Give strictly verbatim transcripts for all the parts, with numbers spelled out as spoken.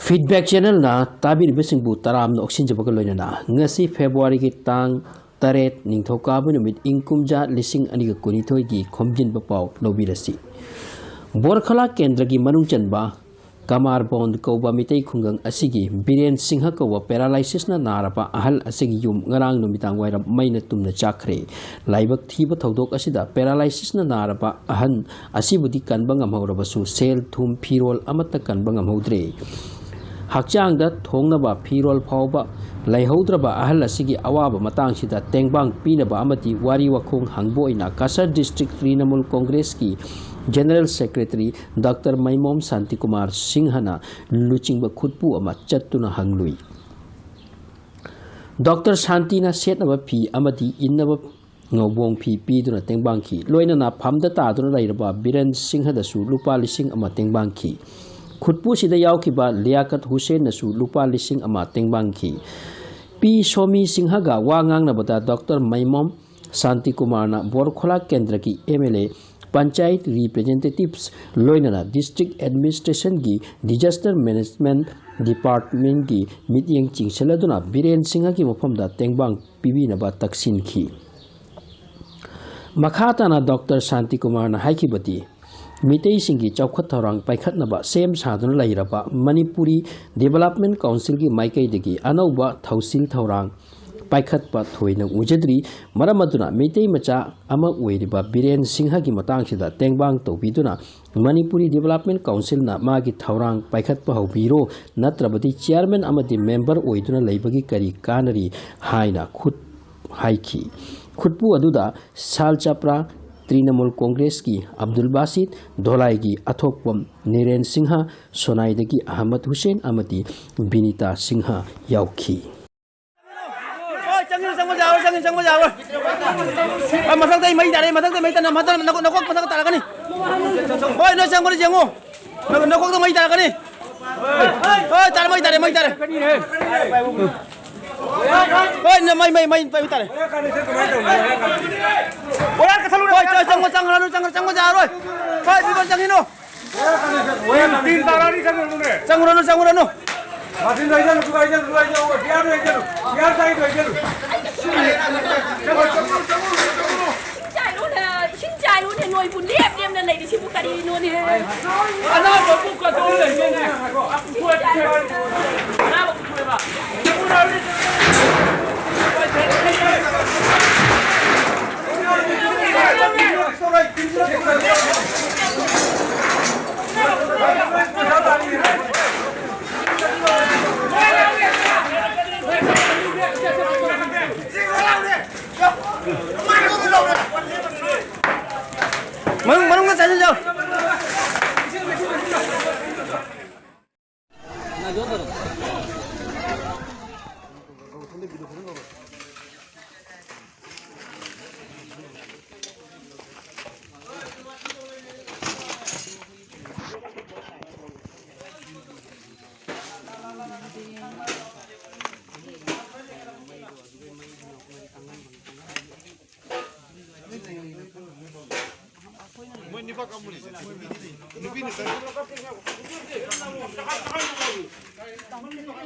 Feedback Channelꯅ ꯇꯥꯕꯤꯔꯤꯕꯁꯤꯡꯕꯨ ꯇꯔꯥꯝꯅ ꯑꯣꯛꯁꯤꯟꯖꯕꯒ ꯂꯣꯏꯅꯅ ꯉꯁꯤ Februaryꯒꯤ ꯇꯥꯡ ꯇꯔꯦꯠ, ꯅꯤꯡꯊꯧꯀꯥꯕ ꯅꯨꯃꯤꯠ, ꯏꯪ ꯀꯨꯝꯖꯥ ꯂꯤꯁꯤꯡ ꯑꯅꯤꯒ ꯀꯨꯟꯅꯤꯊꯣꯏꯒꯤ ꯈꯣꯝꯖꯤꯟꯕ ꯄꯥꯎ ꯂꯧꯕꯤꯔꯁꯤ꯫ ꯕꯣꯔꯈꯂꯥ ꯀꯦꯟꯗ꯭ꯔꯒꯤ ꯃꯅꯨꯡ ꯆꯟꯕ ꯀꯃꯥꯔꯕꯣꯟ ꯀꯧꯕ ꯃꯤꯇꯩ ꯈꯨꯡꯒꯪ ꯑꯁꯤꯒꯤ ꯕꯤꯔꯦꯟ ꯁꯤꯡꯍ ꯀꯧꯕ paralysis ꯅ ꯅꯥꯔꯕ ꯑꯍꯜ ꯑꯁꯤꯒꯤ ꯌꯨꯝ ꯉꯔꯥꯡ ꯅꯨꯃꯤꯗꯥꯡ ꯋꯥꯏꯔꯝ ꯃꯩꯅ ꯇꯨꯝꯅ ꯆꯥꯛꯈ꯭ꯔꯦ꯫ ꯂꯥꯏꯕꯛ ꯊꯤꯕ ꯊꯧꯗꯣꯛ ꯑꯁꯤꯗ paralysis ꯅ ꯅꯥꯔꯕ ꯑꯍꯟ ꯑꯁꯤꯕꯨꯗꯤ ꯀꯟꯕ ꯉꯝꯍꯧꯔꯕꯁꯨ ꯁꯦꯜ ꯊꯨꯝ ꯐꯤꯔꯣꯜ ꯑꯃꯠꯇ ꯀꯟꯕ ꯉꯝꯍꯧꯗ꯭ꯔꯦ꯫ ꯍꯛꯆꯥꯡꯗ ꯊꯣꯡꯅꯕ ꯐꯤꯔꯣꯜ ꯐꯥꯎꯕ ꯂꯩꯍꯧꯗ꯭ꯔꯕ ꯑꯍꯜ ꯑꯁꯤꯒꯤ ꯑꯋꯥꯕ ꯃꯇꯥꯡꯁꯤꯗ ꯇꯦꯡꯕꯥꯡ ꯄꯤꯅꯕ ꯑꯃꯗꯤ ꯋꯥꯔꯤ ꯋꯥꯈꯣꯡ ꯍꯪꯕ ꯑꯣꯏꯅ Cachar district ꯇ꯭ꯔꯤꯅꯃꯨꯜ ꯀꯣꯡꯒ꯭ꯔꯦꯁꯀꯤ General Secretary Doctor ꯃꯩꯃꯣꯝ Shantikumar ꯁꯤꯡꯍꯅ ꯂꯨꯆꯤꯡꯕ ꯈꯨꯠꯄꯨ ꯑꯃ ꯆꯠꯇꯨꯅ ꯍꯪꯂꯨꯏ꯫ ꯗꯣꯛꯇꯔ ꯁꯥꯟꯇꯤꯅ ꯁꯦꯠꯅꯕ ꯐꯤ ꯑꯃꯗꯤ ꯏꯟꯅꯕ ꯉꯧꯕꯣꯡ ꯐꯤ ꯄꯤꯗꯨꯅ ꯇꯦꯡꯕꯥꯡꯈꯤ꯫ ꯂꯣꯏꯅꯅ ꯐꯝꯗ ꯇꯥꯗꯨꯅ ꯂꯩꯔꯕ ꯕꯤꯔꯦꯟ ꯁꯤꯡꯍꯗꯁꯨ ꯂꯨꯄꯥ ꯂꯤꯁꯤꯡ ꯑꯃ ꯇꯦꯡꯕꯥꯡꯈꯤ꯫ ꯈꯨꯠꯄꯨꯁꯤꯗ ꯌꯥꯎꯈꯤꯕ ꯂꯤꯌꯥꯀꯠ ꯍꯨꯁꯦꯟꯅꯁꯨ ꯂꯨꯄꯥ ꯂꯤꯁꯤꯡ ꯑꯃ ꯇꯦꯡꯕꯥꯡꯈꯤ꯫ ꯄꯤ ꯁꯣꯃꯤ ꯁꯤꯡꯍꯒ ꯋꯥ ꯉꯥꯡꯅꯕꯗ ꯗꯣꯛꯇꯔ ꯃꯩꯃꯣꯝ ꯁꯥꯟꯇꯤꯀꯨꯃꯥꯔꯅ ꯕꯣꯔꯈꯣꯂꯥ ꯀꯦꯟꯗ꯭ꯔꯒꯤ MLA, ꯄꯟꯆꯥꯌꯠ representatives ꯂꯣꯏꯅꯅ district administration ꯒꯤ disaster management department ꯀꯤ ꯃꯤꯠꯌꯦꯡ ꯆꯤꯡꯁꯤꯜꯂꯗꯨꯅ ꯕꯤꯔꯦꯟ ꯁꯤꯡꯍꯒꯤ ꯃꯐꯝꯗ ꯇꯦꯡꯕꯥꯡ ꯄꯤꯕꯤꯅꯕ ꯇꯛꯁꯤꯟꯈꯤ꯫ ꯃꯈꯥ ꯇꯥꯅ ꯗꯣꯛꯇꯔ ꯁꯥꯟꯇꯤꯀꯨꯃꯥꯔꯅ ꯍꯥꯏꯈꯤꯕꯗꯤ, ꯃꯤꯇꯩꯁꯤꯡꯒꯤ ꯆꯥꯎꯈꯠ ꯊꯧꯔꯥꯡ ꯄꯥꯏꯈꯠꯅꯕ ꯁꯦꯝ ꯁꯥꯗꯨꯅ ꯂꯩꯔꯕ ꯃꯅꯤꯄꯨꯔꯤ Development Council ꯒꯤ ꯃꯥꯏꯀꯩꯗꯒꯤ ꯑꯅꯧꯕ ꯊꯧꯁꯤꯜ ꯊꯧꯔꯥꯡ ꯄꯥꯏꯈꯠꯄ ꯊꯣꯏꯅ ꯎꯖꯗ꯭ꯔꯤ꯫ ꯃꯔꯝ ꯑꯗꯨꯅ ꯃꯤꯇꯩ ꯃꯆꯥ ꯑꯃ ꯑꯣꯏꯔꯤꯕ ꯕꯤꯔꯦꯟ ꯁꯤꯡꯍꯒꯤ ꯃꯇꯥꯡꯁꯤꯗ ꯇꯦꯡꯕꯥꯡ ꯇꯧꯕꯤꯗꯨꯅ ꯃꯅꯤꯄꯨꯔꯤ Development Council ꯅ ꯃꯥꯒꯤ ꯊꯧꯔꯥꯡ ꯄꯥꯏꯈꯠꯄ ꯍꯧꯕꯤꯔꯣ, ꯅꯠꯇ꯭ꯔꯕꯗꯤ chairman ꯑꯃꯗꯤ member ꯑꯣꯏꯗꯨꯅ ꯂꯩꯕꯒꯤ ꯀꯔꯤ ꯀꯥꯟꯅꯔꯤ ꯍꯥꯏꯅ ꯈꯨꯠ ꯍꯥꯏꯈꯤ꯫ ꯈꯨꯠꯄꯨ ꯑꯗꯨꯗ ꯁꯥꯜ ꯆꯥꯄ꯭ꯔꯥ ꯇ꯭ꯔꯤꯅꯃꯨꯜ ꯀꯣꯡꯒ꯭ꯔꯦꯁꯀꯤ ꯑꯕꯗꯨꯜ ꯕꯥꯁꯤꯠ, ꯙꯣꯂꯥꯏꯒꯤ ꯑꯊꯣꯛꯄꯝ ꯅꯤꯔꯦꯟ ꯁꯤꯡꯍ, ꯁꯣꯅꯥꯏꯗꯒꯤ ꯑꯍꯃꯗ ꯍꯨꯁꯦꯟ ꯑꯃꯗꯤ ꯕꯤꯅꯤꯇꯥ ꯁꯤꯡꯍ ꯌꯥꯎꯈꯤ꯫ ꯍꯣꯏ, ꯆꯪꯉꯤꯅꯣ, ꯆꯪꯕ ꯌꯥꯔꯣꯏ, ꯆꯪꯉꯤ, ꯆꯪꯕ ꯌꯥꯔꯣꯏ꯫ ꯑ, ꯃꯊꯛꯇ ꯑꯩ ꯃꯩ ꯇꯥꯔꯦ, ꯃꯊꯛꯇ ꯃꯩ ꯇꯥꯔꯦ, ꯃꯊꯛ, ꯅꯀꯣꯛ, ꯅꯀꯣꯛ ꯃꯊꯛ ꯇꯥꯔꯛꯀꯅꯤ꯫ ꯍꯣꯏ, ꯅꯣꯏ ꯆꯪꯕꯗ ꯌꯦꯡꯉꯣ꯫ ꯅ-, ꯅꯀꯣꯛꯇ ꯃꯩ ꯇꯥꯔꯛꯀꯅꯤ꯫ ꯍꯣꯏ, ꯇꯥꯔꯦ, ꯃꯩ ꯇꯥꯔꯦ, ꯃꯩ ꯇꯥꯔꯦ꯫ ꯍꯣꯏ, ꯅ-, ꯃꯩ, ꯃꯩ, ꯃꯩ, ꯃꯩ ꯇꯥꯔꯦ꯫ ꯍꯣꯏ, ꯆꯪꯉꯣ, ꯆꯪꯉꯣ, ꯆꯪꯉꯣ, ꯆꯪꯕ ꯌꯥꯔꯣꯏ꯫ ꯍꯣꯏ, ꯁꯤꯗ ꯆꯪꯉꯤꯅꯣ꯫ ꯆꯪꯉꯨꯔꯅꯨ, ꯆꯪꯉꯨꯔꯅꯨ꯫ ꯃꯥꯔꯇꯤꯟꯗꯣ ꯍꯩꯖꯜꯂꯨ, ꯑꯗꯨꯒ ꯍꯩꯖꯜꯂꯨ, ꯑꯗꯨꯒ ꯍꯩꯖꯜꯂꯨ, ꯕꯤꯌꯥꯔꯗꯣ ꯍꯩꯖꯜꯂꯨ, ꯕꯤꯌꯥꯔ ꯆꯥꯏꯗꯣ ꯍꯩꯖꯜꯂꯨ꯫ ꯆꯪꯉꯨ, ꯆꯪꯉꯨ, ꯆꯪꯉꯨ, ꯆꯪꯉꯨ꯫ ꯏꯁꯤꯡ ꯆꯥꯏꯔꯣꯅꯦ, ꯏꯁꯤꯡ ꯆꯥꯏꯔꯣꯅꯦ, ꯅꯣꯏꯕꯨ ꯂꯦꯞ ꯂꯦꯞꯅ ꯂꯩꯔꯤꯁꯤꯕꯨ ꯀꯔꯤꯅꯣꯅꯦ? ꯑꯅꯥꯕ ꯄꯨꯛꯀꯗꯣ ꯂꯩꯅꯦꯅꯦ꯫ ꯑꯅꯥꯕ ꯄꯨꯊꯣꯛꯑꯦꯕ꯫ ꯃꯅꯨꯡ, ꯃꯅꯨꯡꯗ ꯆꯪꯁꯤꯟ ꯆꯪ꯫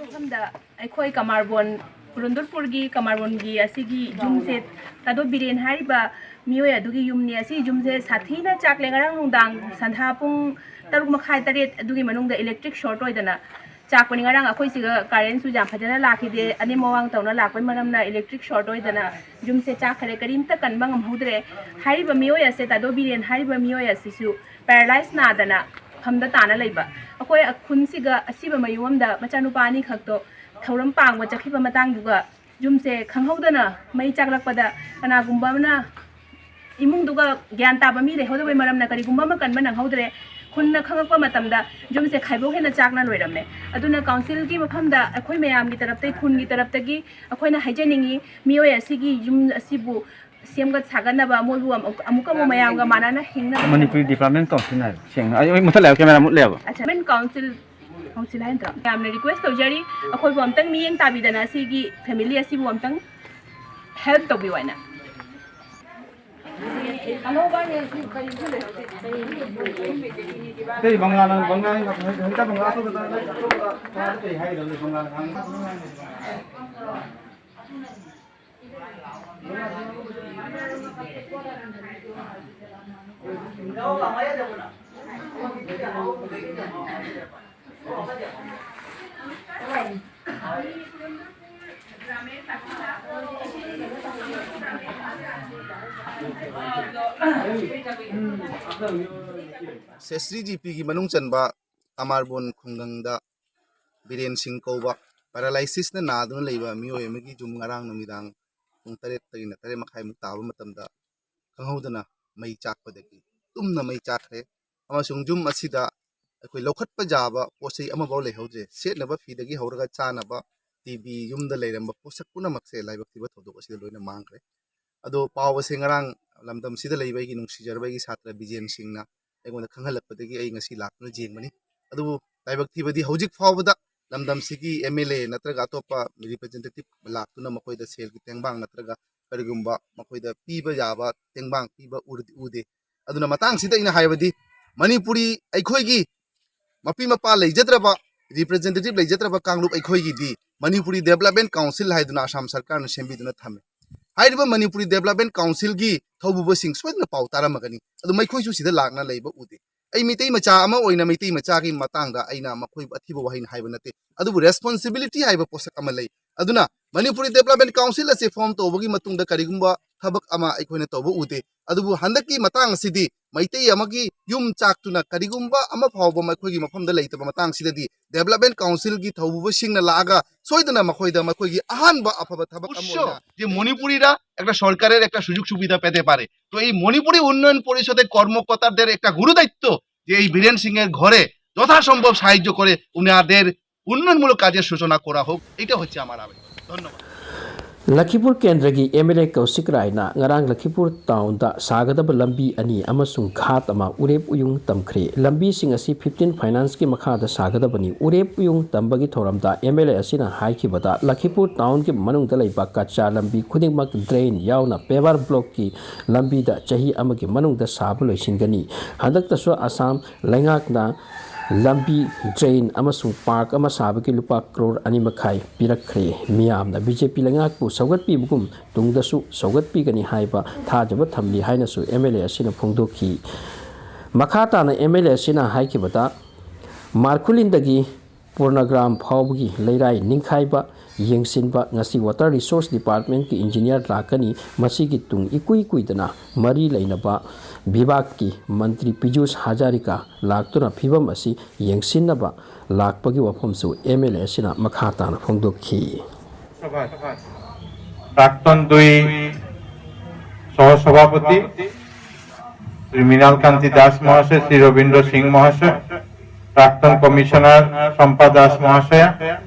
ꯃꯐꯝꯗ ꯑꯩꯈꯣꯏ ꯀꯃꯥꯔꯕꯣꯟ, ꯄꯨꯔꯟꯗꯔꯄꯨꯔꯒꯤ ꯀꯃꯥꯔꯕꯣꯟꯒꯤ ꯑꯁꯤꯒꯤ ꯌꯨꯝꯁꯦ ꯇꯥꯗꯣ ꯕꯤꯔꯦꯟ ꯍꯥꯏꯔꯤꯕ ꯃꯤꯑꯣꯏ ꯑꯗꯨꯒꯤ ꯌꯨꯝꯅꯤ꯫ ꯑꯁꯤ ꯌꯨꯝꯁꯦ ꯁꯥꯊꯤꯅ ꯆꯥꯛꯂꯦ꯫ ꯉꯔꯥꯡ ꯅꯨꯡꯗꯥꯡ ꯁꯟꯙꯥ ꯄꯨꯡ ꯇꯔꯨꯛ ꯃꯈꯥꯏ, ꯇꯔꯦꯠ ꯑꯗꯨꯒꯤ ꯃꯅꯨꯡꯗ electric short ꯑꯣꯏꯗꯅ ꯆꯥꯛꯄꯅꯤ꯫ ꯉꯔꯥꯡ ꯑꯩꯈꯣꯏ ꯁꯤꯒ currentꯁꯨ ꯌꯥꯝ ꯐꯖꯅ ꯂꯥꯛꯈꯤꯗꯦ꯫ ꯑꯅꯦꯝ ꯑꯋꯥꯡ ꯇꯧꯅ ꯂꯥꯛꯄꯩ ꯃꯔꯝꯅ electric short ꯑꯣꯏꯗꯅ ꯌꯨꯝꯁꯦ ꯆꯥꯛꯈ꯭ꯔꯦ꯫ ꯀꯔꯤꯝꯇ ꯀꯟꯕ ꯉꯝꯍꯧꯗ꯭ꯔꯦ꯫ ꯍꯥꯏꯔꯤꯕ ꯃꯤꯑꯣꯏ ꯑꯁꯦ, ꯇꯥꯗꯣ ꯕꯤꯔꯦꯟ ꯍꯥꯏꯔꯤꯕ ꯃꯤꯑꯣꯏ ꯑꯁꯤꯁꯨ paralyse ꯅꯥꯗꯅ ꯐꯝꯗ ꯇꯥꯅ ꯂꯩꯕ꯫ ꯑꯩꯈꯣꯏ ꯈꯨꯟꯁꯤꯒ ꯑꯁꯤꯕ ꯃꯌꯨꯝ ꯑꯃꯗ ꯃꯆꯥꯅꯨꯄꯥ ꯑꯅꯤꯈꯛꯇꯣ ꯊꯧꯔꯝ ꯄꯥꯡꯕ ꯆꯠꯈꯤꯕ ꯃꯇꯥꯡꯗꯨꯒ ꯌꯨꯝꯁꯦ ꯈꯪꯍꯧꯗꯅ ꯃꯩ ꯆꯥꯛꯂꯛꯄꯗ ꯀꯅꯥꯒꯨꯝꯕ ꯑꯃꯅ ꯏꯃꯨꯡꯗꯨꯒ ꯒ꯭ꯌꯥꯟ ꯇꯥꯕ ꯃꯤ ꯂꯩꯍꯧꯗꯕꯩ ꯃꯔꯝꯅ ꯀꯔꯤꯒꯨꯝꯕ ꯑꯃ ꯀꯟꯕ ꯅꯪꯍꯧꯗ꯭ꯔꯦ꯫ ꯈꯨꯟꯅ ꯈꯪꯉꯛꯄ ꯃꯇꯝꯗ ꯌꯨꯝꯁꯦ ꯈꯥꯏꯕꯣꯛ ꯍꯦꯟꯅ ꯆꯥꯛꯅ ꯂꯣꯏꯔꯝꯃꯦ꯫ ꯑꯗꯨꯅ councilꯒꯤ ꯃꯐꯝꯗ ꯑꯩꯈꯣꯏ ꯃꯌꯥꯝꯒꯤ ꯇꯔꯞꯇꯒꯤ, ꯈꯨꯟꯒꯤ ꯇꯔꯞꯇꯒꯤ ꯑꯩꯈꯣꯏꯅ ꯍꯥꯏꯖꯅꯤꯡꯉꯤ, ꯃꯤꯑꯣꯏ ꯑꯁꯤꯒꯤ ꯌꯨꯝ ꯑꯁꯤꯕꯨ ꯁꯦꯝꯒꯠ ꯁꯥꯒꯠꯅꯕ, ꯃꯣꯏꯕꯨ ꯑꯃꯨꯛ, ꯑꯃꯨꯛꯀ ꯑꯃꯨꯛ ꯃꯌꯥꯝꯒ ꯃꯥꯟꯅꯅ ꯍꯤꯡꯅꯕ ꯃꯅꯤꯄꯨꯔꯤ department council ꯍꯥꯏꯕ ꯁꯦꯡꯅ꯫ ꯑꯩ, ꯑꯩ ꯃꯨꯊꯠꯂꯦ, camera ꯃꯨꯠꯂꯦꯕ꯫ ꯑꯆꯥ, ꯃꯦꯟ council, council ꯍꯥꯏ ꯅꯠꯇ꯭ꯔꯣ? ꯌꯥꯝꯅ request ꯇꯧꯖꯔꯤ, ꯑꯩꯈꯣꯏꯕꯨ ꯑꯝꯇꯪ ꯃꯤꯠꯌꯦꯡ ꯇꯥꯕꯤꯗꯅ ꯁꯤꯒꯤ family ꯑꯁꯤꯕꯨ ꯑꯝꯇꯪ help ꯇꯧꯕꯤꯌꯨ ꯍꯥꯏꯅ꯫ ꯑꯅꯧꯕ ꯍꯥꯏꯁꯦ ꯀꯔꯤꯁꯨ ꯂꯩꯍꯧꯗꯦ꯫ ꯀꯔꯤ ꯕꯪꯒꯥ ꯅꯪ ꯕꯪꯒꯥ ꯍꯦꯛꯇ ꯕꯪꯒꯥ ꯑꯇꯣꯞꯄꯗ ꯂꯩ, ꯑꯇꯣꯞꯄꯗ ꯀꯩ ꯍꯥꯏꯒꯗꯕꯅꯣ ꯕꯪꯒꯥ ꯉꯥꯡ-, ꯁꯦꯁ꯭ꯔꯤ ꯖꯤ ꯄꯤꯒꯤ ꯃꯅꯨꯡ ꯆꯟꯕ ꯑꯃꯥꯔꯕꯣꯟ ꯈꯨꯡꯒꯪꯗ ꯕꯤꯔꯦꯟ ꯁꯤꯡ ꯀꯧꯕ paralysis ꯅ ꯅꯥꯗꯨꯅ ꯂꯩꯕ ꯃꯤꯑꯣꯏ ꯑꯃꯒꯤ ꯌꯨꯝ ꯉꯔꯥꯡ ꯅꯨꯃꯤꯗꯥꯡ ꯄꯨꯡ ꯇꯔꯦꯠꯇꯒꯤꯅ ꯇꯔꯦꯠ ꯃꯈꯥꯏꯃꯨꯛ ꯇꯥꯕ ꯃꯇꯝꯗ ꯈꯪꯍꯧꯗꯅ ꯃꯩ ꯆꯥꯛꯄꯗꯒꯤ ꯇꯨꯝꯅ ꯃꯩ ꯆꯥꯛꯈ꯭ꯔꯦ꯫ ꯑꯃꯁꯨꯡ ꯌꯨꯝ ꯑꯁꯤꯗ ꯑꯩꯈꯣꯏ ꯂꯧꯈꯠꯄ ꯌꯥꯕ ꯄꯣꯠ ꯆꯩ ꯑꯃꯐꯥꯎ ꯂꯩꯍꯧꯗ꯭ꯔꯦ꯫ ꯁꯦꯠꯅꯕ ꯐꯤꯗꯒꯤ ꯍꯧꯔꯒ ꯆꯥꯅꯕ, ꯇꯤ ꯚꯤ, ꯌꯨꯝꯗ ꯂꯩꯔꯝꯕ ꯄꯣꯠꯁꯛ ꯄꯨꯝꯅꯃꯛꯁꯦ ꯂꯥꯏꯕꯛ ꯊꯤꯕ ꯊꯧꯗꯣꯛ ꯑꯁꯤꯗ ꯂꯣꯏꯅ ꯃꯥꯡꯈ꯭ꯔꯦ꯫ ꯑꯗꯣ ꯄꯥꯎ ꯑꯁꯦ ꯉꯔꯥꯡ ꯂꯝꯗꯝꯁꯤꯗ ꯂꯩꯕ ꯑꯩꯒꯤ ꯅꯨꯡꯁꯤꯖꯔꯕ ꯑꯩꯒꯤ ꯁꯥꯇ꯭ꯔ ꯕꯤꯖꯦꯟ ꯁꯤꯡꯅ ꯑꯩꯉꯣꯟꯗ ꯈꯪꯍꯜꯂꯛꯄꯗꯒꯤ ꯑꯩ ꯉꯁꯤ ꯂꯥꯛꯇꯨꯅ ꯌꯦꯡꯕꯅꯤ꯫ ꯑꯗꯨꯕꯨ ꯂꯥꯏꯕꯛ ꯊꯤꯕꯗꯤ ꯍꯧꯖꯤꯛ ꯐꯥꯎꯕꯗ ꯂꯝꯗꯝꯁꯤꯒꯤ ꯑꯦꯝ ꯑꯦꯜ ꯑꯦ ꯅꯠꯇ꯭ꯔꯒ ꯑꯇꯣꯞꯄ representative ꯂꯥꯛꯇꯨꯅ ꯃꯈꯣꯏꯗ ꯁꯦꯜꯒꯤ ꯇꯦꯡꯕꯥꯡ ꯅꯠꯇ꯭ꯔꯒ ꯀꯔꯤꯒꯨꯝꯕ ꯃꯈꯣꯏꯗ ꯄꯤꯕ ꯌꯥꯕ ꯇꯦꯡꯕꯥꯡ ꯄꯤꯕ ꯎꯔꯗꯤ ꯎꯗꯦ꯫ ꯑꯗꯨꯅ ꯃꯇꯥꯡꯁꯤꯗ ꯑꯩꯅ ꯍꯥꯏꯕꯗꯤ ꯃꯅꯤꯄꯨꯔꯤ ꯑꯩꯈꯣꯏꯒꯤ ꯃꯄꯤ ꯃꯄꯥ ꯂꯩꯖꯗ꯭ꯔꯕ, representative ꯂꯩꯖꯗ꯭ꯔꯕ ꯀꯥꯡꯂꯨꯞ ꯑꯩꯈꯣꯏꯒꯤꯗꯤ ꯃꯅꯤꯄꯨꯔꯤ ꯗꯦꯕꯂꯞꯃꯦꯟ ꯀꯥꯎꯟꯁꯤꯜ ꯍꯥꯏꯗꯨꯅ ꯑꯁꯥꯝ ꯁꯔꯀꯥꯔꯅ ꯁꯦꯝꯕꯤꯗꯨꯅ ꯊꯝꯃꯤ꯫ ꯍꯥꯏꯔꯤꯕ ꯃꯅꯤꯄꯨꯔꯤ ꯗꯦꯕꯂꯞꯃꯦꯟ ꯀꯥꯎꯟꯁꯤꯜꯒꯤ ꯊꯧꯕꯨꯕꯁꯤꯡ ꯁꯣꯏꯗꯅ ꯄꯥꯎ ꯇꯥꯔꯝꯃꯒꯅꯤ꯫ ꯑꯗꯨ ꯃꯈꯣꯏꯁꯨ ꯁꯤꯗ ꯂꯥꯛꯅ ꯂꯩꯕ ꯎꯗꯦ꯫ ꯑꯩ ꯃꯩꯇꯩ ꯃꯆꯥ ꯑꯃ ꯑꯣꯏꯅ ꯃꯩꯇꯩ ꯃꯆꯥꯒꯤ ꯃꯇꯥꯡꯗ ꯑꯩꯅ ꯃꯈꯣꯏꯕꯨ ꯑꯊꯤꯕ ꯋꯥꯍꯩꯅ ꯍꯥꯏꯕ ꯅꯠꯇꯦ, ꯑꯗꯨꯕꯨ responsibility ꯍꯥꯏꯕ ꯄꯣꯠꯁꯛ ꯑꯃ ꯂꯩ꯫ ꯑꯗꯨꯅ ꯃꯅꯤꯄꯨꯔꯤ ꯗꯦꯕꯂꯞꯃꯦꯟ ꯀꯥꯎꯟꯁꯤꯜ ꯑꯁꯤ ꯐꯣꯔꯝ ꯇꯧꯕꯒꯤ ꯃꯇꯨꯡꯗ ꯀꯔꯤꯒꯨꯝꯕ ꯊꯕꯛ ꯑꯃ ꯑꯩꯈꯣꯏꯅ ꯇꯧꯕ ꯎꯗꯦ꯫ ꯑꯗꯨꯕꯨ ꯍꯟꯗꯛꯀꯤ ꯃꯇꯥꯡ ꯑꯁꯤꯗꯤ ꯃꯩꯇꯩ ꯑꯃꯒꯤ ꯌꯨꯝ ꯆꯥꯛꯇꯨꯅ ꯀꯔꯤꯒꯨꯝꯕ ꯑꯃ ꯐꯥꯎꯕ ꯃꯈꯣꯏꯒꯤ ꯃꯐꯝꯗ ꯂꯩꯇꯕ ꯃꯇꯥꯡꯁꯤꯗꯗꯤ ꯗꯦꯕꯂꯞꯃꯦꯟ ꯀꯥꯎꯟꯁꯤꯜꯒꯤ ꯊꯧꯕꯨꯕꯁꯤꯡꯅ ꯂꯥꯛꯑꯒ ꯁꯣꯏꯗꯅ ꯃꯈꯣꯏꯗ ꯃꯈꯣꯏꯒꯤ ꯑꯍꯥꯟꯕ ꯑꯐꯕ ꯊꯕꯛ ꯑꯃ ꯑꯣꯏꯅ যে মণিপুরীরা একটা সরকারের একটা সুযোগ সুবিধা পেতে পারে। তো এই মণিপুরী উন্নয়ন পরিষদের কর্মকর্তাদের একটা গুরুদায়িত্ব যে এই বীরেন সিং এর ঘরে যথাসম্ভব সাহায্য করে ওনাদের উন্নয়নমূলক কাজের সূচনা করা হোক, এটা হচ্ছে আমার আবেদন। ধন্যবাদ। ꯂꯈꯤꯄꯨꯔ ꯀꯦꯟꯗ꯭ꯔꯒꯤ ꯑꯦꯝ ꯑꯦꯜ ꯑꯦ ꯀꯧꯁꯤꯛ ꯔꯥꯏꯅ ꯉꯔꯥꯡ ꯂꯈꯤꯄꯨꯔ ꯇꯥꯎꯟꯗ ꯁꯥꯒꯗꯕ ꯂꯝꯕꯤ ꯑꯅꯤ ꯑꯃꯁꯨꯡ ꯘꯥꯠ ꯑꯃ ꯎꯔꯦꯞ ꯎꯌꯨꯡ ꯇꯝꯈ꯭ꯔꯦ꯫ ꯂꯝꯕꯤꯁꯤꯡ ꯑꯁꯤ ꯐꯤꯐꯇꯤꯟ ꯐꯥꯏꯅꯥꯟꯁꯀꯤ ꯃꯈꯥꯗ ꯁꯥꯒꯗꯕꯅꯤ꯫ ꯎꯔꯦꯞ ꯎꯌꯨꯡ ꯇꯝꯕꯒꯤ ꯊꯧꯔꯝꯗ ꯑꯦꯝ ꯑꯦꯜ ꯑꯦ ꯑꯁꯤꯅ ꯍꯥꯏꯈꯤꯕꯗ, ꯂꯈꯤꯄꯨꯔ ꯇꯥꯎꯟꯒꯤ ꯃꯅꯨꯡꯗ ꯂꯩꯕ ꯀꯆꯥ ꯂꯝꯕꯤ ꯈꯨꯗꯤꯡꯃꯛ ꯗ꯭ꯔꯦꯟ ꯌꯥꯎꯅ ꯄꯦꯚꯔ ꯕ꯭ꯂꯣꯛꯀꯤ ꯂꯝꯕꯤꯗ ꯆꯍꯤ ꯑꯃꯒꯤ ꯃꯅꯨꯡꯗ ꯁꯥꯕ ꯂꯣꯏꯁꯤꯟꯒꯅꯤ꯫ ꯍꯟꯗꯛꯇꯁꯨ ꯑꯁꯥꯝ ꯂꯩꯉꯥꯛꯅ ꯂꯝꯕꯤ, ꯗ꯭ꯔꯦꯟ ꯑꯃꯁꯨꯡ ꯄꯥꯔꯛ ꯑꯃ ꯁꯥꯕꯒꯤ ꯂꯨꯄꯥ ꯀ꯭ꯔꯣꯔ ꯑꯅꯤ ꯃꯈꯥꯏ ꯄꯤꯔꯛꯈ꯭ꯔꯦ꯫ ꯃꯤꯌꯥꯝꯅ ꯕꯤ ꯖꯦ ꯄꯤ ꯂꯩꯉꯥꯛꯄꯨ ꯁꯧꯒꯠꯄꯤꯕꯒꯨꯝ ꯇꯨꯡꯗꯁꯨ ꯁꯧꯒꯠꯄꯤꯒꯅꯤ ꯍꯥꯏꯕ ꯊꯥꯖꯕ ꯊꯝꯂꯤ ꯍꯥꯏꯅꯁꯨ ꯑꯦꯝ ꯑꯦꯜ ꯑꯦ ꯑꯁꯤꯅ ꯐꯣꯡꯗꯣꯛꯈꯤ꯫ ꯃꯈꯥ ꯇꯥꯅ ꯑꯦꯝ ꯑꯦꯜ ꯑꯦ ꯑꯁꯤꯅ ꯍꯥꯏꯈꯤꯕꯗ, ꯃꯥꯔꯈꯨꯂꯤꯟꯗꯒꯤ ꯄꯨꯔꯅꯒ꯭ꯔꯥꯝ ꯐꯥꯎꯕꯒꯤ ꯂꯩꯔꯥꯏ ꯅꯤꯡꯈꯥꯏꯕ ꯌꯦꯡꯁꯤꯟꯕ ꯉꯁꯤ ꯋꯥꯇꯔ ꯔꯤꯁꯣꯔꯁ ꯗꯤꯄꯥꯔꯠꯃꯦꯟꯠꯀꯤ ꯏꯟꯖꯤꯅꯤꯌꯔ ꯂꯥꯛꯀꯅꯤ꯫ ꯃꯁꯤꯒꯤ ꯇꯨꯡ ꯏꯀꯨꯏ ꯀꯨꯏꯗꯅ ꯃꯔꯤ ꯂꯩꯅꯕ ꯕꯤꯚꯥꯒꯀꯤ ꯃꯟꯇ꯭ꯔꯤ ꯄꯤꯖꯨꯁ ꯍꯖꯥꯔꯤꯀꯥ ꯂꯥꯛꯇꯨꯅ ꯐꯤꯚꯝ ꯑꯁꯤ ꯌꯦꯡꯁꯤꯟꯅꯕ ꯂꯥꯛꯄꯒꯤ ꯋꯥꯐꯝꯁꯨ ꯑꯦꯝ ꯑꯦꯜ ꯑꯦ ꯑꯁꯤꯅ ꯃꯈꯥ ꯇꯥꯅ ꯐꯣꯡꯗꯣꯛꯈꯤ꯫ প্রাক্তন দুই সহসভাপতি শ্রী মৃণাল কান্তি দাস মহাশয়, শ্রী রবীন্দ্র সিং মহাশয়, প্রাক্তন কমিশনার শম্পা দাস মহাশয়া,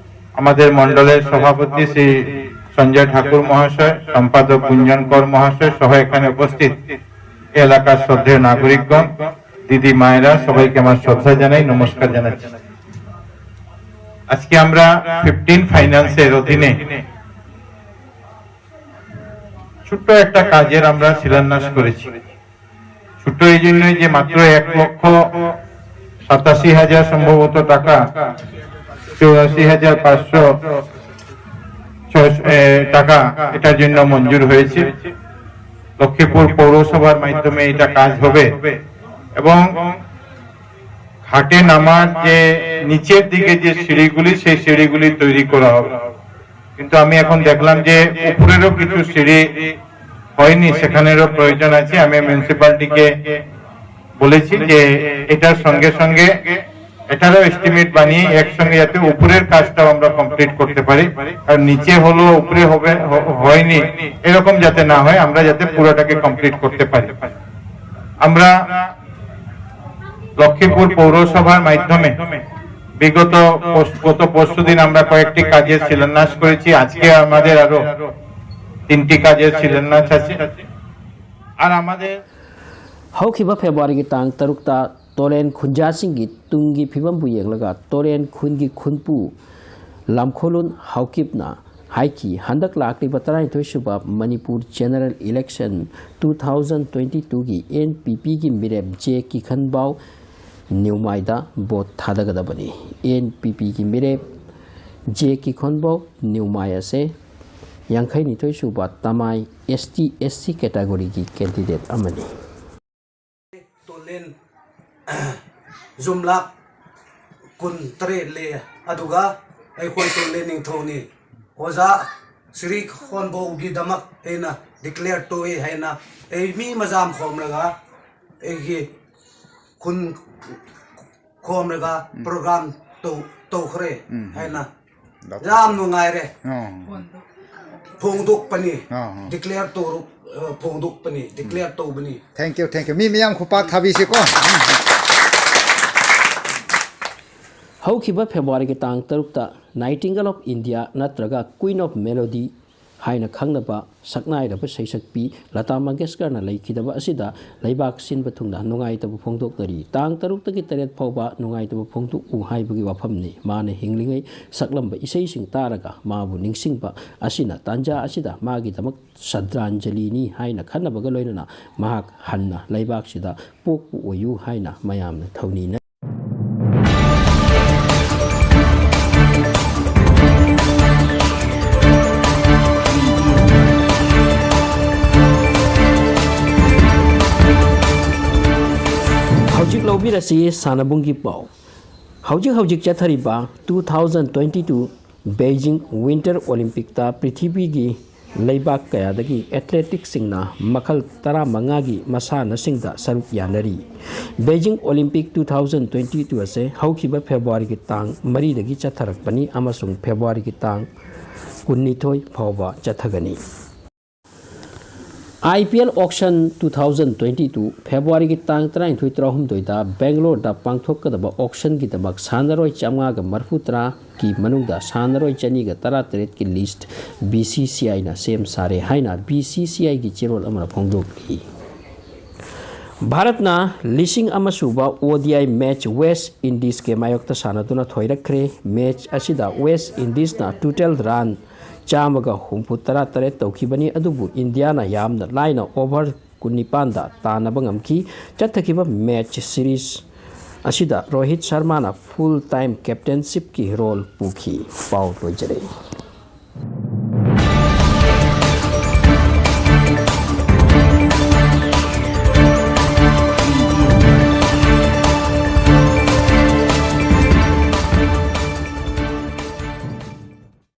আমাদের মণ্ডলের সভাপতি শ্রী সঞ্জয় ঠাকুর মহাশয়, সম্পাদক গুঞ্জন কর মহাশয় সহ এখানে উপস্থিত এলাকার শ্রদ্ধেয় নাগরিকগণ, দিদি মায়েরা, সবাইকে আমার শ্রদ্ধা জানাই, নমস্কার জানাচ্ছি। আজকে আমরা ফিফটিন ফাইন্যান্সের অধীনে ছোট্ট একটা কাজের আমরা শিলান্যাস করেছি। ছোট্ট এই জন্যই যে মাত্র এক লক্ষ সাতাশি হাজার সম্ভবত টাকা, চৌরাশি হাজার পাঁচশো টাকা এটার জন্য মঞ্জুর হয়েছে। লক্ষ্মীপুর পৌরসভার মাধ্যমে এটা কাজ হবে এবং ঘাটে নামার যে নিচের দিকে যে সিঁড়িগুলি, সেই সিঁড়িগুলি তৈরি করা হবে। কিন্তু আমি এখন দেখলাম যে উপরেরও কিছু সিঁড়ি হয়নি, সেখানেরও প্রয়োজন আছে। আমি মিউনিসিপ্যালিটিকে বলেছি যে এটার সঙ্গে সঙ্গে এটারও এস্টিমেট বানিয়ে একসঙ্গে যাতে উপরের কাজটাও আমরা কমপ্লিট করতে পারি, কারণ নিচে হলো, উপরে হবে, হয়নি, এরকম যাতে না হয়, আমরা যাতে পুরোটাকে কমপ্লিট করতে পারি। আমরা লক্ষ্মীপুর পৌরসভার মাধ্যমে বিগত গত পরশু দিন আমরা কয়েকটি কাজের শিলান্যাস করেছি। আজকে আমাদের আরো তিনটি কাজের শিলান্যাস আছে। আর আমাদের ꯍꯧꯈꯤꯕ ꯐꯦꯕ꯭ꯔꯨꯋꯥꯔꯤꯒꯤ ꯇꯥꯡ ꯇꯔꯨꯛꯇ ꯇꯣꯔꯦꯟ ꯈꯨꯟꯖꯥꯁꯤꯡꯒꯤ ꯇꯨꯡꯒꯤ ꯐꯤꯕꯝꯕꯨ ꯌꯦꯡꯂꯒ ꯇꯣꯔꯦꯟ ꯈꯨꯟꯒꯤ ꯈꯨꯟꯄꯨ ꯂꯝꯈꯣꯂꯨꯟ ꯍꯥꯎꯀꯤꯞꯅ ꯍꯥꯏꯈꯤ, ꯍꯟꯗꯛ ꯂꯥꯛꯂꯤꯕ ꯇꯔꯥꯅꯤꯊꯣꯏ ꯁꯨꯕ Manipur general election two thousand twenty ꯇꯨꯒꯤ ꯑꯦꯟ ꯄꯤ ꯄꯤꯒꯤ ꯃꯤꯔꯦꯞ ꯖꯦ ꯀꯤꯈꯟꯕꯥꯎ ꯅ꯭ꯌꯨꯃꯥꯏꯗ ꯚꯣꯠ ꯊꯥꯗꯒꯗꯕꯅꯤ꯫ ꯑꯦꯟ ꯄꯤ ꯄꯤꯒꯤ ꯃꯤꯔꯦꯞ ꯖꯦ ꯀꯤꯈꯟꯕꯥꯎ ꯅ꯭ꯌꯨꯃꯥꯏ ꯑꯁꯦ ꯌꯥꯡꯈꯩꯅꯤꯊꯣꯏ ꯁꯨꯕ ꯇꯃꯥꯏ ꯑꯦꯁ ꯇꯤ ꯑꯦꯁ ꯁꯤ ꯀꯦꯇꯥꯒꯣꯔꯤꯒꯤ ꯀꯦꯟꯗꯤꯗꯦꯠ ꯑꯃꯅꯤ꯫ ꯇꯣꯂꯦꯟ ꯌꯨꯝꯂꯥꯛ ꯀꯨꯟ ꯇꯔꯦꯠ ꯂꯩ, ꯑꯗꯨꯒ ꯑꯩꯈꯣꯏ ꯇꯣꯂꯦꯟ ꯅꯤꯡꯊꯧꯅꯤ꯫ ꯑꯣꯖꯥ ꯁ꯭ꯔꯤ ꯈꯣꯟꯕꯧꯒꯤꯗꯃꯛ ꯑꯩꯅ ꯗꯤꯀ꯭ꯂꯦꯌꯔ ꯇꯧꯏ ꯍꯥꯏꯅ ꯑꯩ ꯃꯤ ꯃꯌꯥꯝ ꯈꯣꯝꯂꯒ, ꯑꯩꯒꯤ ꯈꯨꯟ ꯈꯣꯝꯂꯒ ꯄ꯭ꯔꯣꯒ꯭ꯔꯥꯝ ꯇꯧ-, ꯇꯧꯈ꯭ꯔꯦ ꯍꯥꯏꯅ ꯌꯥꯝ ꯅꯨꯡꯉꯥꯏꯔꯦ꯫ ꯑꯣ꯫ ꯐꯣꯡꯗꯣꯛꯄꯅꯤ꯫ ꯑꯣ, ꯑꯣ꯫ ꯗꯤꯀ꯭ꯂꯦꯌꯔ ꯇꯧꯔꯨ-, ꯑ, ꯐꯣꯡꯗꯣꯛꯄꯅꯤ, ꯗꯤꯀ꯭ꯂꯦꯌꯔ ꯇꯧꯕꯅꯤ꯫ Thank you, thank you. ꯃꯤ ꯃꯌꯥꯝ ꯈꯨꯄꯥꯛ ꯊꯥꯕꯤꯁꯤꯀꯣ꯫ ꯍꯧꯈꯤꯕ ꯐꯦꯕ꯭ꯔꯨꯋꯥꯔꯤꯒꯤ ꯇꯥꯡ ꯇꯔꯨꯛꯇ Nightingale of India ꯅꯠꯇ꯭ꯔꯒ Queen of Melody ꯍꯥꯏꯅ ꯈꯪꯅꯕ ꯁꯛꯅꯥꯏꯔꯕ ꯁꯩꯁꯛꯄꯤ ꯂꯇꯥ ꯃꯪꯒꯦꯁꯀꯔꯅ ꯂꯩꯈꯤꯗꯕ ꯑꯁꯤꯗ ꯂꯩꯕꯥꯛ ꯁꯤꯟꯕ ꯊꯨꯡꯅ ꯅꯨꯡꯉꯥꯏꯇꯕ ꯐꯣꯡꯗꯣꯛꯅꯔꯤ꯫ ꯇꯥꯡ ꯇꯔꯨꯛꯇꯒꯤ ꯇꯔꯦꯠ ꯐꯥꯎꯕ ꯅꯨꯡꯉꯥꯏꯇꯕ ꯐꯣꯡꯗꯣꯛꯎ ꯍꯥꯏꯕꯒꯤ ꯋꯥꯐꯝꯅꯤ꯫ ꯃꯥꯅ ꯍꯤꯡꯂꯤꯉꯩ ꯁꯛꯂꯝꯕ ꯏꯁꯩꯁꯤꯡ ꯇꯥꯔꯒ ꯃꯥꯕꯨ ꯅꯤꯡꯁꯤꯡꯕ ꯑꯁꯤꯅ ꯇꯥꯟꯖꯥ ꯑꯁꯤꯗ ꯃꯥꯒꯤꯗꯃꯛ ꯁ꯭ꯔꯗ꯭ꯙꯥꯟꯖꯂꯤꯅꯤ ꯍꯥꯏꯅ ꯈꯟꯅꯕꯒ ꯂꯣꯏꯅꯅ ꯃꯍꯥꯛ ꯍꯟꯅ ꯂꯩꯕꯥꯛꯁꯤꯗ ꯄꯣꯛꯄ ꯑꯣꯏꯌꯨ ꯍꯥꯏꯅ ꯃꯌꯥꯝꯅ ꯊꯧꯅꯤꯅꯩ꯫ ꯍꯧꯖꯤꯛ ꯂꯧꯕꯤꯔꯁꯤ ꯁꯥꯟꯅꯕꯨꯡꯒꯤ ꯄꯥꯎ꯫ ꯍꯧꯖꯤꯛ ꯍꯧꯖꯤꯛ ꯆꯠꯊꯔꯤꯕ two thousand twenty two Beijing winter ꯑꯣꯂꯤꯝꯄꯤꯛꯇ ꯄ꯭ꯔꯤꯊꯤꯕꯤꯒꯤ ꯂꯩꯕꯥꯛ ꯀꯌꯥꯗꯒꯤ ꯑꯦꯊꯂꯦꯇꯤꯛꯁꯁꯤꯡꯅ ꯃꯈꯜ ꯇꯔꯥꯃꯉꯥꯒꯤ ꯃꯁꯥꯟꯅꯁꯤꯡꯗ ꯁꯔꯨꯛ ꯌꯥꯅꯔꯤ꯫ Beijing Olympic two thousand twenty two ꯑꯁꯦ ꯍꯧꯈꯤꯕ ꯐꯦꯕ꯭ꯔꯨꯋꯥꯔꯤꯒꯤ ꯇꯥꯡ ꯃꯔꯤꯗꯒꯤ ꯆꯠꯊꯔꯛꯄꯅꯤ ꯑꯃꯁꯨꯡ ꯐꯦꯕ꯭ꯔꯨꯋꯥꯔꯤꯒꯤ ꯇꯥꯡ ꯀꯨꯟꯅꯤꯊꯣꯏ ꯐꯥꯎꯕ ꯆꯠꯊꯒꯅꯤ꯫ IPL auction two thousand twenty two February ꯒꯤ ꯇꯥꯡ ꯇꯔꯥꯅꯤꯊꯣꯏ ꯇꯔꯥꯍꯨꯝꯗꯣꯏꯗ ꯕꯦꯡꯒꯂꯣꯔꯗ ꯄꯥꯡꯊꯣꯛꯀꯗꯕ auction ꯒꯤꯗꯃꯛ ꯁꯥꯟꯅꯔꯣꯏ ꯆꯥꯝꯃꯉꯥꯒ ꯃꯔꯤꯐꯨ ꯇꯔꯥꯒꯤ ꯃꯅꯨꯡꯗ ꯁꯥꯟꯅꯔꯣꯏ ꯆꯅꯤꯒ ꯇꯔꯥꯇꯔꯦꯠꯀꯤ list BCCI ꯅ ꯁꯦꯝ ꯁꯥꯔꯦ ꯍꯥꯏꯅ BCCI ꯒꯤ ꯆꯦꯔꯣꯜ ꯑꯃꯅ ꯐꯣꯡꯗꯣꯛꯂꯤ꯫ ꯚꯥꯔꯠꯅ ꯂꯤꯁꯤꯡ ꯑꯃ ꯁꯨꯕ ODI match West Indies ꯀꯤ ꯃꯥꯌꯣꯛꯇ ꯁꯥꯟꯅꯗꯨꯅ ꯊꯣꯏꯔꯛꯈ꯭ꯔꯦ꯫ Match ꯑꯁꯤꯗ West Indies ꯅ total run ꯆꯥꯝꯃꯒ ꯍꯨꯝꯐꯨ ꯇꯔꯥ ꯇꯔꯦꯠ ꯇꯧꯈꯤꯕꯅꯤ, ꯑꯗꯨꯕꯨ ꯏꯟꯗꯤꯌꯥꯅ ꯌꯥꯝꯅ ꯂꯥꯏꯅ over ꯀꯨꯟꯅꯤꯄꯥꯟꯗ ꯇꯥꯟꯅꯕ ꯉꯝꯈꯤ꯫ ꯆꯠꯊꯈꯤꯕ match series ꯑꯁꯤꯗ ꯔꯣꯍꯤꯠ ꯁꯔꯃꯥꯅ full time captainship ꯀꯤ role ꯄꯨꯈꯤ꯫ ꯄꯥꯎ ꯂꯣꯏꯖꯔꯦ꯫